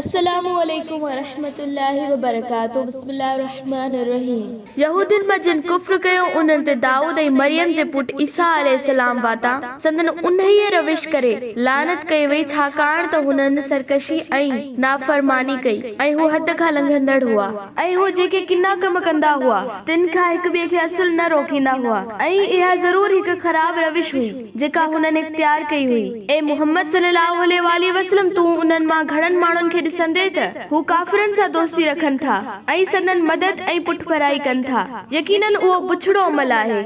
السلام عليڪم ورحمة الله وبرڪاته بسم الله الرحمن الرحيم. يهودين مان جن ڪفر ڪيو انهن تي دائود ۽ مريم جي پٽ عيسيٰ عليه السلام واتان سندن انهيء روش ڪري لعنت ڪئي وئي ڇاڪاڻ ته هنن سرڪشي ۽ نافرماني ڪئي ۽ هو حد کان لنگهندڙ هئا. ۽ هو جيڪي ڪنا ڪم ڪندا هئا تن کان هڪ ٻئي کي اصل نه روڪيندا هئا ۽ اها ضرور هڪ خراب روش هئي. جيڪا هنن اختيار ڪئي هئي. اي محمد صلّي اللّٰه عليه واٰله وسلّم! تون انهن مان گهڻن ماڻهن کي ڏسندين ته هو ڪافرن سان دوستي رکن ٿا ۽ سندن مدد ۽ پٺڀرائي ڪن ٿا. يقيناً اهو بڇڙو عمل آهي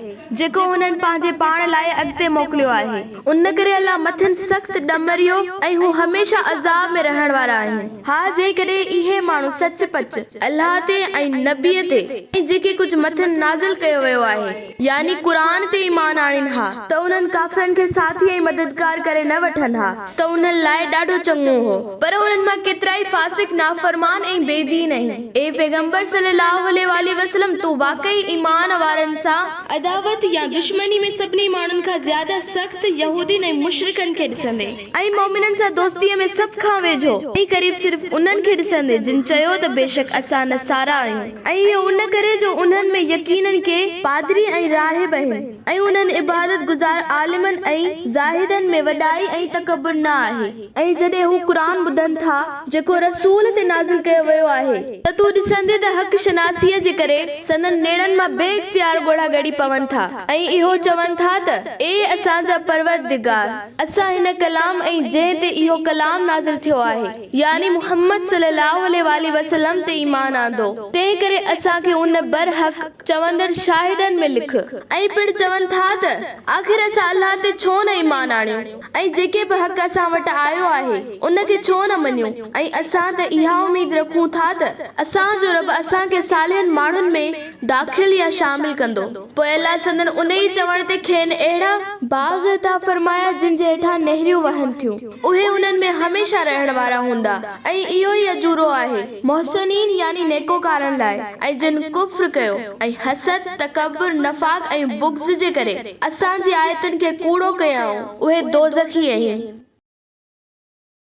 جيڪو هنن پنهنجي پاڻ لاء اڳتي موڪليو آهي. ان ڪري الله مٿن سخت ڏمريو ۽ هو هميشه عذاب ۾ رهڻ وارا آهن. ها جيڪڏهن اهي ماڻهو سچ پچ الله تي ۽ نبيء تي ۽ جيڪي ڪجهه مٿن نازل ڪيو ويو آهي، يعني قرآن، تي ايمان آڻين ها ته انهن ڪافرن کي ساٿي ۽ مددگار ڪري نه وٺن ها ته انهن لاء ڏاڍو چڱو هو. پر انهن مان ڪيترائي فاسق، نافرمان ۽ بي دين آهن. اي پيغمبر صلّي اللّٰه عليه واٰله وسلّم! تون واقعي ايمان وارن سان، عداوت يا دشمني ۾ سڀني ماڻهن کان زياده سخت يهودين ۽ مشرڪن کي ڏسندين. ۽ مؤمنن سان دوستيء ۾ سڀ کان ويجهو ۽ قريب صرف انهن کي ڏسندين جن چيو ته بيشڪ اسان نصارا آهيون ۽ اهو ان ڪري جو انهن ۾ يقيناً ڪي پادري ۽ راهب آهن ۽ انهن عبادت گذار عالمن ۽ زاهدن ۾ وڏائي ۽ تڪبر نه آهي. ۽ جڏهن هو قرآن ٻڌن ٿا جيڪو رسول تي نازل ڪيو ويو آهي ته تون ڏسندين ته حق شناسيء جي ڪري سندن نيڻن مان بي اختيار ڳوڙها ڳڙي پون ٿا ۽ اهو چون ٿا ته اي اسان جا پروردگار! اسان هن ڪلام ۽ جنهن تي اهو ڪلام نازل ٿيو آهي، يعني محمد صلي الله عليه واٰله وسلم تي ايمان آندو، تنهن ڪري اسان کي ان برحق چوندڙ شاهدن ۾ لک. ۽ پڻ چون ٿا ته، آخر اسان الله تي ڇو نه ايمان آڻيون ۽ جيڪي به حق اسان وٽ آيو آهي ان کي ڇو نه مڃيون ۽ اسان ته اها اميد رکون ٿا ته اسان جو رب اسان کي صالحن ماڻهن ۾ داخل يا شامل ڪندو. پوء الله سندن انهيء چوڻ تي کين اهڙا. باغ عطا فرمايا جن جي هيٺان نهريون وهن ٿيون. اهي انهن ۾ هميشه رهڻ وارا هوندا ۽ اهو ئي اجورو آهي محسنين يعني نيڪوڪارن لاء ۽ جن ڪفر ڪيو ۽ حسد، تڪبر، نفاق ۽ بغض جي ڪري اسان جي آيتن کي ڪوڙو ڪيائون اهي دوزخي اهن.